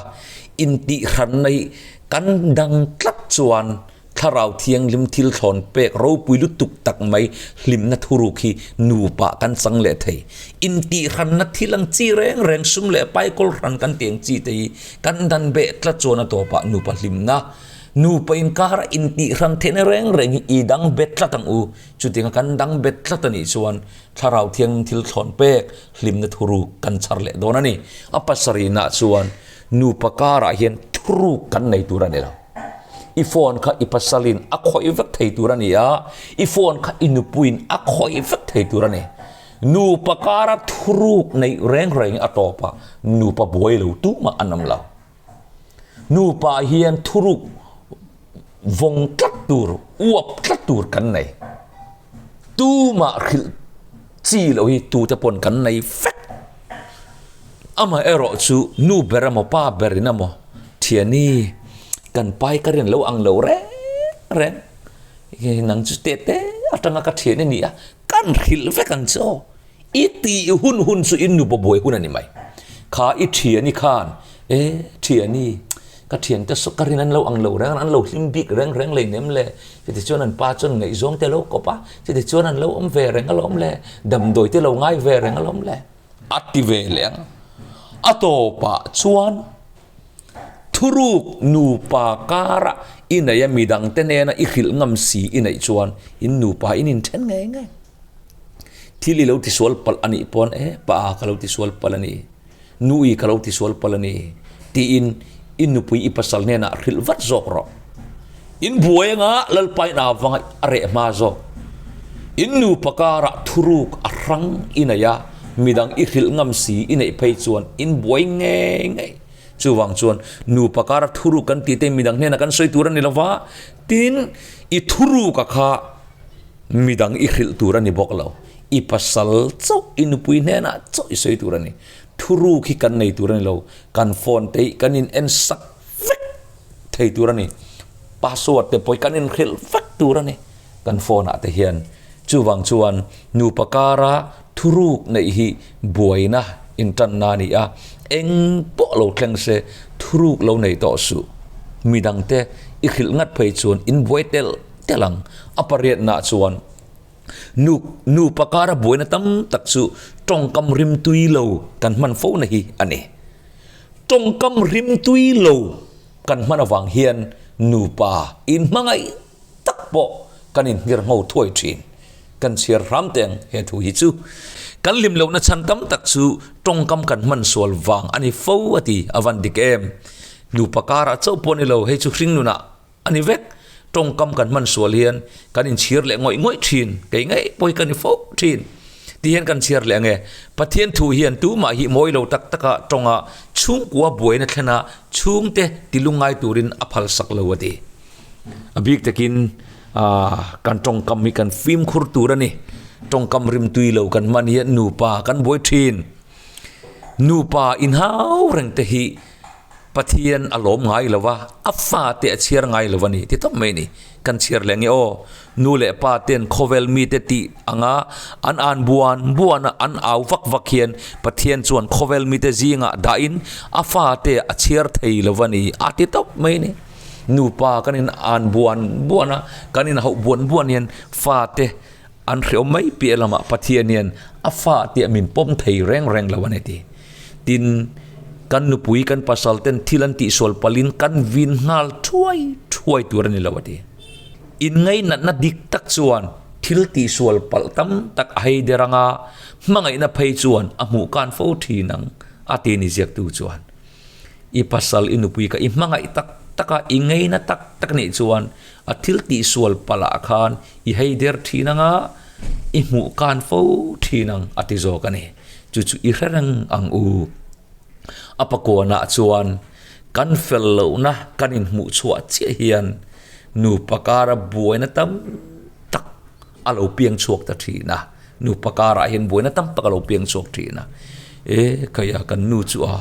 Intihhranna hi kan dang tlat chuan Thlarau Thianghlim thil thlawn pek ropui lutuk tak mai hlimna thuruk hi nupa kan chang leh thei. Intihhranna thil ang chi reng reng sum leh paikawl hran kan tih ang chi te hi kan dan beh tlat chuan a tawpah nupa hlimna, nupa inkara intihhran theihna reng reng hi i dang bet tlat ang u. Chutianga kan dang bet tlat a nih chuan Thlarau Thianghlim thil thlawn pek hlimna thuruk kan chhar leh dawn a ni. A pasarihnaah chuan nupa karah hian thuruk kan nei tur a ni lo. I phone kha i pasalin a khawih vek thei tur a ni a, i phone kha i nupuiin a khawih vek thei tur a ni. Nupa kara thuruk neih reng reng a tawp a, nupa buai lo tumah an awm lo. Nupa hian thuruk vawng tlat tur, uap tlat tur kan nei. Tumah hrilh chi loh hi tute pawn kan nei vek. Amaherawh chu nu ber emaw pa ber in emaw thiani kan pai ka rin lo ang lo reng reng nang chu teh te atanga ka thian i ni a kan hrilh vek ang che aw. I tih hun hun chu in nupa buai hun a ni mai. Kha i thiani khan e thiani ka thiante saw ka rin an lo ang lo reng an lo hlim bik reng reng lei nem le chutichuan an pa chuan ngaihzawng te lo kawp a chutichuan an lo awm ve reng alawm le damdawi te lo ngai ve reng alawm le a ti ve leh ang. A tawpah chuan thuruk nupa kara i neih a midangte nena i hrilh ngam si i neih chuan in nupa in inthen ngei ngei. Thil i lo tisual palh a nih pawn e pa ka lo tisual palh a ni, nu i ka lo tisual palh a ni tiin i nupui i pasal hnenah hrilh vat zawk rawh. In buai anga Lalpa in avanga a reh hma zawk. In nupa karah thuruk a hrang i nei a, midang i hrilh ngam si i neih phei chuan in buai ngei ngei. Chuvang chuan nupa kara thuruk kan tih te midang hnenah kan sawi tur a ni lova, tin i thuruka kha Midang i hrilh tur a ni bawk lo. I pasal chauh, i nupui hnenah chauh i sawi tur a ni. Thuruk hi kan nei tur a ni lo. Kan phone te hi kan in en sak vek thei tur a ni. Password te pawh hi kan in hrilh vek tur a ni kan phone ah te hian. Chuvang chuan nupa kara thuruk neih hi buaina intanna a ni a. Eng pawh lo thleng se thuruk lo nei tawh suh. Midangte i hrilh ngat phei chuan in buai tel tel ang. A pariatnaah chuan nu nupa kara buaina tam tak chu tawngkam rimtui lo kan hman fo na hi a ni. Tawngkam rimtui lo kan hman avang hian nupa inhmangaih tak pawh kan inhmir ngho thuai thin. Kan chhiar hram teh ang he thu hi chu. Kan hlim lohna chhan tam tak chu tawngkam kan hman sual vang a ni fo a ti a van dik em. Nupa karah chauh pawh a ni lo, hei chu hring nunah A ni vek, tawngkam kan hman sual hian kan inchhir leh ngawih ngawih thin, kei ngei pawh hi ka ni fo thin. Ti hian kan chhiar leh ang e, Pathian thu hian tumah hi mawi lo tak taka tawnga chhungkua buaina thlena chhungte ti lungngai turin a phalsak lo a ti. A bik takin kan tawngkam hi kan fimkhur tur a ni. Tawngkam rimtui lo kan hman hian nupa kan buai thin. Nupa inhau reng te hi. Pathian a lawm ngai lo va, a fate a chhiar ngai lo a ni ti tawp mai a ni. Kan chhiar leh nge aw, nu leh pa ten khawvel mite tih anga an an buan buan a, an au vak vak hian Pathian chuan khawvel mite zingah dahin a fate a chhiar thei lo a ni a ti tawp mai a ni. Nupa kan in an buan buan a, kan in hauh buan buan hian fate an hreawm mai piah lamah Pathian hian a fa tih min pawm thei reng reng lo a ni ti. Tin, kan nupui kan pasal ten thil an tihsual palhin kan vin nghal thuai thuai tur a ni lo a ti. Inngainatna dik tak chuan thil tihsual palh tam tak a hei der anga hmangaihna phei chuan a hmuh kan fo thin ang a ti ni ziaktu chuan. I pasal i nupui kha i hmangaih tak tak a, i ngeina tak tak nih chuan a thil tihsual palh ah khan i hei der thin ang a, i hmuh kan fo thin ang a ti zawk a ni. Chu chu i hre reng ang u. A pakuanah chuan kan fel lohna kan inhmuh chhuah chiah hian nupa kara buaina tam tak a lo piang chhuak ta thin a. Nupa karah hian buaina tam tak a lo piang chhuak thin a, E khaia kan nu chu a,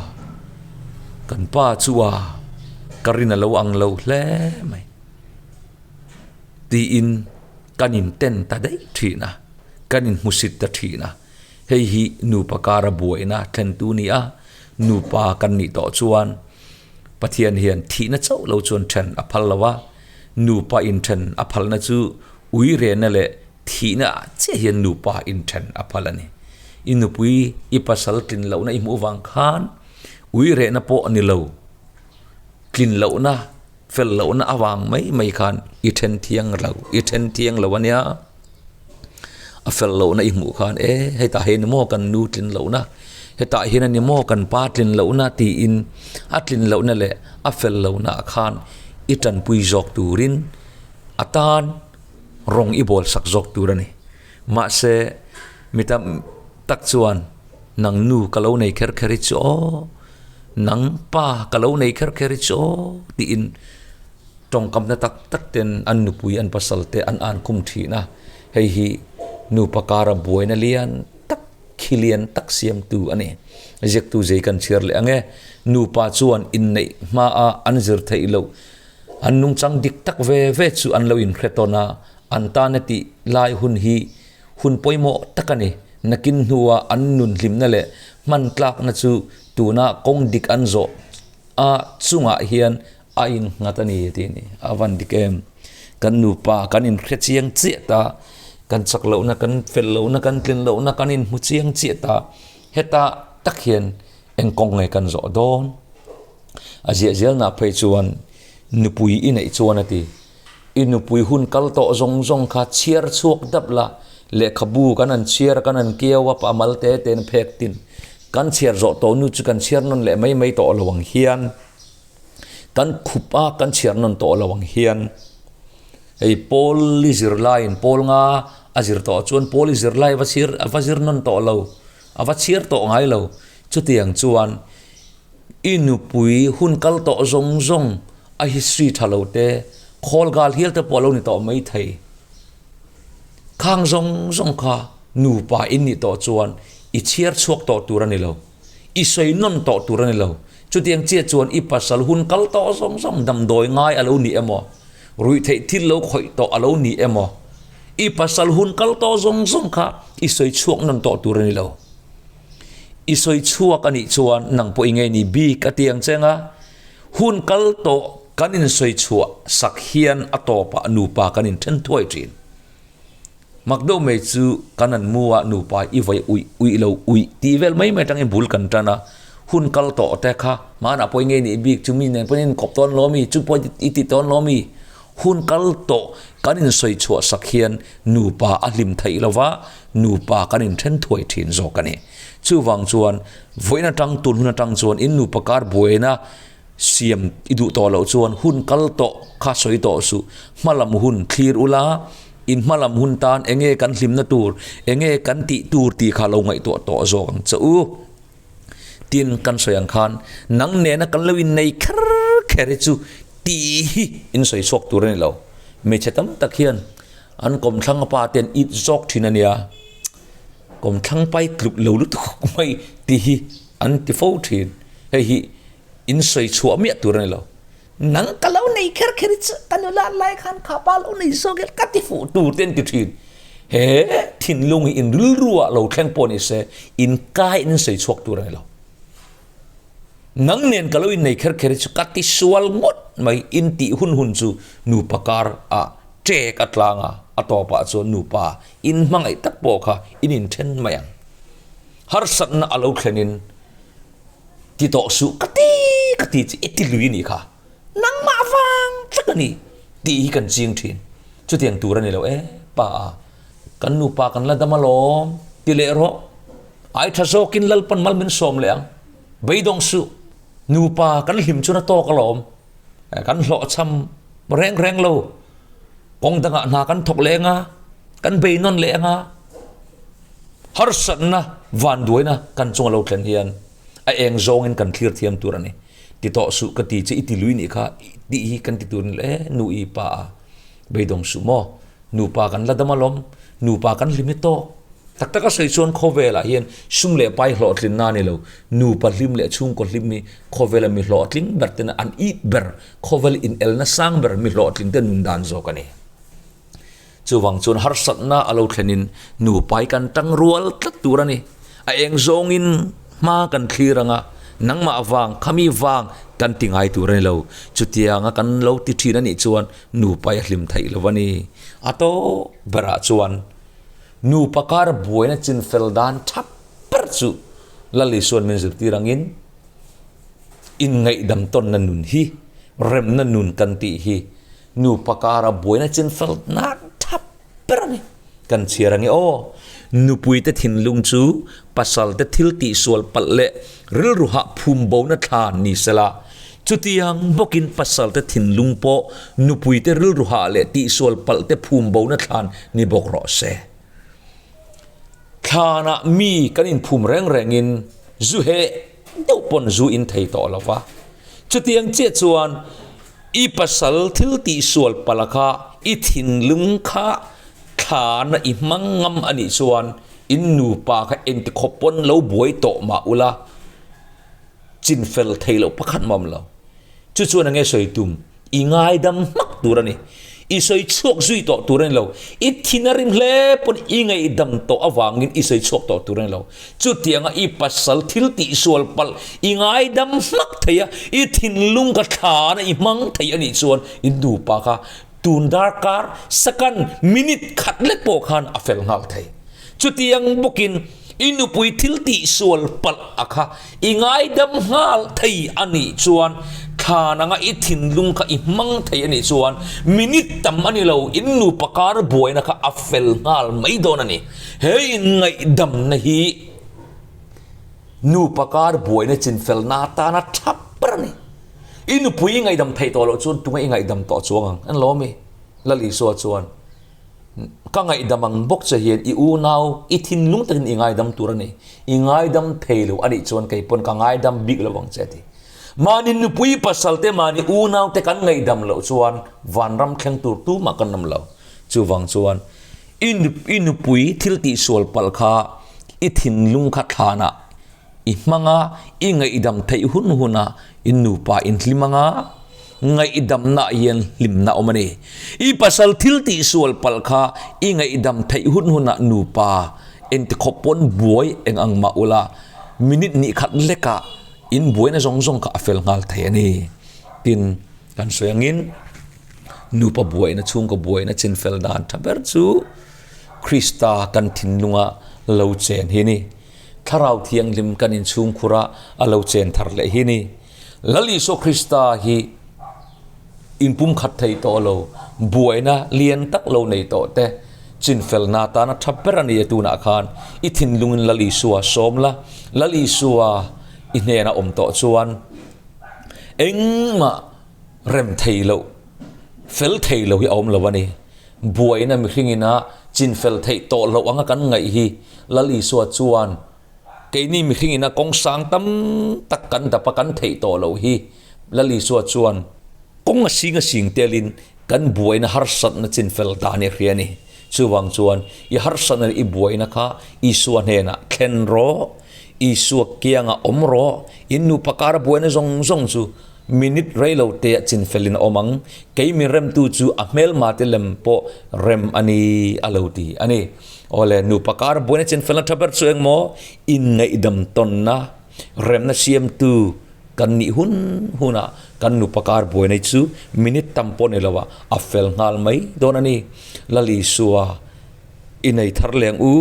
kan pa chu a, ka rin a lo ang lo hle mai tiin kan inten ta daih thin a, kan inhmusit ta thin a. Hei hi nupa kara buaina thlentu ni a, nupa kan nih tawh chuan Pathian hian thihna chauh lo chuan then a phal lo a, nupa inthen a phalna chu uirena leh Thihna ah chiah hian nupa inthen a phal a ni. I nupui i pasal tlin lohna i hmuh vang khan ui rehna pawh a ni lo. Tlin lohna, fel lohna avang mai mai khan i then thiang lo, i then thiang lo a nia. A fel lohna i hmuh khan e hetah hian ni maw kan nu tlin lohna, hetah hian a ni maw kan pa tlin lohna tiin a tlin lohna leh a fel lohna ah khan i tanpui zawk turin a tan rawng i bawl sak zawk tur a ni. Mahse, mi tam tak chuan nang nu ka lo nei kher kher hi chu aw, nang pa ka lo nei kher kher hi chu aw tiin tawngkamna tak tak ten an nupui an pasal te an an khum thin a. Hei hi nupa kara buaina lian tak khi lian tak siamtu a ni. Ziaktu zei kan chhiar leh ang e. Nupa chuan inneih hmaa an zir theih loh An nungchang dik tak ve ve chu an lo inhre tawn a, an tana tih lai hun hi hun pawimawh tak a ni. Nakin hnua an nun hlimna leh hman tlakna chu tuna kawng dik an zawh a chungah hian a innghat a ni tih a ni. A van dik em? Kan nupa kan inhre chiang chiah ta, kan chak lohna, kan fel lohna, kan tlin lohna kan inhmu chiang chiah ta. Heta tak hian eng kawng nge kan zawh dawn? A ziah zelna phei chuan nupui i neih chuan a ti. I nupui hun kal tawh zawng zawng kha chhiar chhuak dap la, lehkhabu kan han chhiar a, kan han kiau a, a mal te te in phek tin. Kan chhiar zawh tawh nu chu kan chhiar nawn leh mai mai tawh lo ang hian, kan khup a kan chhiar nawn tawh lo ang hian, hei pawl i zir laiin pawl nga a zir tawh chuan pawl i zir lai a va chhiar a va zir nawn tawh lo, a va chhiar tawh ngai lo. Chutiang chuan I nupui hun kal tawh zawng zawng a history tha lo te, khawl gal hial te pawh a lo ni tawh mai thei. Khang zawng zawng kha nupa in nih tawh chuan i chhiar chhuak tawh tur a ni lo, i sawi nawn tawh tur a ni lo. Chutiang chiah chuan i pasal hun kal tawh zawng zawng damdawi ngai a lo ni emaw, ruihtheih thil lo khawih tawh a lo ni emaw, i pasal hun kal tawh zawng zawng kha i sawi chhuak nawn tawh tur a ni lo. I sawi chhuak a nih chuan nang pawh i ngei ni bik a ti ang che nga, hun kal tawh kan insawi chhuah sak hian a tawpah nupa kan inthen thuai thin. Mak deuh mai chu kan an mu a nupa i vawi uih uih lo uih tih vel mai mai atangin bul kan tan a, hun kal tawh te kha hmanah pawh i ngei nih bik chu mi nen pawhin inkawp tawn lo mi, chu pawh i ti tawn lo mi. Hun kal tawh kan insawi chhuah sak hian nupa a hlim theih lo va, nupa kan inthen thuai thin zawk a ni. Chuvang chuan vawiin atang tun hun atang chuan in nupa kar buaina siam i duh tawh loh chuan hun kal tawh kha sawi tawh suh. Hmalam hun thlir ula, in hmalam hun tan enge kan hlimna tur, enge kan tih tur tih kha lo ngaihtuah tawh zawk ang che u. Tin, kan sawi ang khan nang nena kan lo innei kher kher hi chu tih hi in sawi chhuak tur a ni lo. Hmeichhe tam tak hian an kawmthlang pa te an it zawk thin a nia, kawmthlang pai tluk lo lutuk mai tih hi an ti fo thin. Hei hi. In sawi chhuah miah tur a ni lo. Nang ka lo nei kher kher hi chu ka nula lai khan kha pa lo nei zawk ila ka ti fuh tur te an ti thin. He thinlung hi in rilru ah lo thleng pawh ni se in kai in sawi chhuak tur a ni lo. Nang nen ka lo in nei kher kher hi chu ka ti sual ngawt mai in tih hun hun chu nupa kar ah ṭek a tlang a, a tawpah chuan nupa in hmangaih tak pawh kha in inthen mai ang. Harsatna a lo thlen in Ti tawh suh ka ti ka ti chi i ti lui anih kha nangmah vang vek a ni tih hi kan ching thin. Chutiang tur a ni lo e pa a, kan nupa kan la dam alawm ti leh rawh. Ai tha zawkin Lalpan mal min sawm leh ang, beidawng suh, nupa kan hlim chuan a tawk alawm, kan hlawhchham reng reng lo, kawng dangah hna kan thawk leh anga, kan bei nawn leh anga. Harsatna vanduaina kan chunga lo thlen hian a eng zawngin kan thlir thiam tur a ni. Ti tawh suh ka ti che i ti lui nih kha tih hi kan ti tur a ni lo e, nu i pa a beidawng suh maw? Nupa kan la dam alawm, nupa kan hlim hi tawk. Tak taka sawi chuan khawvelah hian sum leh pai hlawhtlinna a ni lo, nupa hlim leh chhungkaw hlim hi khawvela mi hlawhtling ber tena an it ber, khawvel inelna sang ber mi hlawhtling te nun dan zawk a ni. Chuvang chuan harsatna a lo thlenin nupai kan tang rual tlat tur a ni. A eng zawngin hma kan thlir ang a, nangmah vang, khami vang kan ti ngai tur a ni lo. Chutianga kan lo ti thin a nih chuan nupai a hlim theih lo a ni. A tawp berah chuan nupa kar buaina chinfel dan tha ber chu Lal Isuan min zirtir angin inngaihdam tawnna nun hi, remna nun kan tih hi Nupa kara buaina chin fel nan thap ber a ni. Kan chhiar ange aw. Nupuite thinlung chu pasalte thil tihsual palh leh rilru hah phum bona thlan ni sela, chutiang bawkin pasalte thinlung pawh nupuite rilru hah leh tihsual palhte phum bona thlan ni bawk rawh se. Thlanah mi kan inphum reng rengin zu heh deuh pawn zu in thei tawh lo va. Chutiang chiah chuan i pasal thil tihsual palh kha i thinlung kha thlana i hmang ngam a nih chuan in nupa kha engti khawp pawn lo buai tawh mah ula chinfel thei loh pakhat mah awm lo. Chu chuan enge sawi tum? I ngaidam hmak tur a ni. I sawi chhuak zui tawh tur a ni lo. I thin a rim hle pawn i ngaihdam tawh avangin i sawi chhuak tawh tur a ni lo. Chutianga i pasal thil tihsual palh i ngaidam hmak thei a, i thinlung ka thlana i hmang thei a nih chuan i nupa kha tun darkar, second, minute khat lek pawh khan a fel nghal thei. Chutiang bawkin i nupui thil tihsual palh a kha i ngaidam nghal thei a nih chuan thlan anga i thinlung kha i hmang thei a nih chuan minute tam a ni lo, in nupa kar buaina kha a fel nghal mai dawn a ni. He inngaihdamna hi nupa kar buaina chinfelna atana tha ber a ni. I nupui i ngaihdam theih tawh loh chuan tunge i ngaihdam tawh chuang ang? An lawm i Lal Isua chuan, Ka ngaihdam ang bawk che hian i unau i thinlung takin i ngaidam tur a ni. I ngaidam thei lo a nih chuan kei pawn ka ngaidam bik lo ang che a ti. Mahni nupui pasal te mahni unau te kan ngaihdam loh chuan vanram thleng tur tumah kan awm lo. Chuvang chuan i i nupui thil tihsual palh kha i thinlung kha thlanah I hmanga i ngaihdam theih hun huna i nupa in hlim anga ngaihdamna hian hlimna awm a ni. I pasal thil tihsual palh kha i ngaihdam theih hun huna nupa engti khawp pawn buai eng ang mah ula minute nih khat lekah in buaina zawng zawng kha a fel nghal thei a ni. Tin, kan sawi angin nupa buaina chhungkaw buaina chinfel dan tha ber chu Krista kan thinlunga lo chen hi a ni. Thlarau Thianghlim kan inchhungkhur a, a lo chen thar leh hi ni. Lal Isua Krista hi inpumkhat thei tawh lo, buaina lian tak lo nei tawh te, chinfelna atana tha ber a ni e tunah khan i thinlungin Lal Isua sawm la, Lal Isua i hnena awm tawh chuan engmah rem thei loh, fel thei lo hi a awm lo a ni. Buaina mihringina chinfel theih tawh loh anga kan ngaih hi Lal Isua chuan keini mihringina kawng sang tam tak kan dap a kan theih tawh loh hi Lal Isua chuan kawng a sing a sing telin kan buaina harsatna chinfel dan i hria a ni. Chuvang chuan i harsatna leh i buaina kha Isua hnenah thlen rawh. Isua kiangah awm rawh, in nupa kara buaina zawng zawng chu minute rei lo te ah chinfelin a awm ang, kei mi remtu chu a hmelma te lem pawh rem a ni a lo ti a ni. Awle, nupa kara buaina chinfelna tha ber chu engmaw? Inngaihdam tawnna, remna siamtu kan nih hun hunah kan nupa kar buaina chu minute tam pawh ni lo ah a fel nghal mai dawn a ni. Lal Isua i nei thar leng u.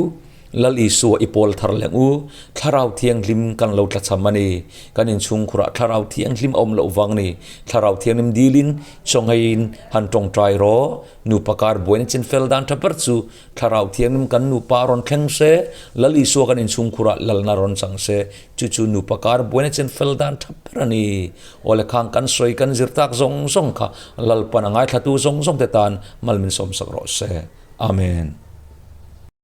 Lal Isua i pawl thar leng u, Thlarau Thianghlim kan lo tlachham a ni. Kan inchhungkhurah Thlarau Thianghlim a awm loh vang ni. Thlarau Thianghlim dilin chawngheiin han tawngtai rawh. Nupa kar buaina chin fel dan tha ber chu Thlarau Thianghlim kan nupa rawn thleng se, Lal Isua kan inchhungkhurah lalna rawn chang se, chu chu nupa kar buaina chin fel dan tha ber a ni. Awle khang kan sawi kan zir tak zawng zawng kha Lalpan a ngaithlatu zawng zawng te tan mal min sawmsak rawh se. Amen.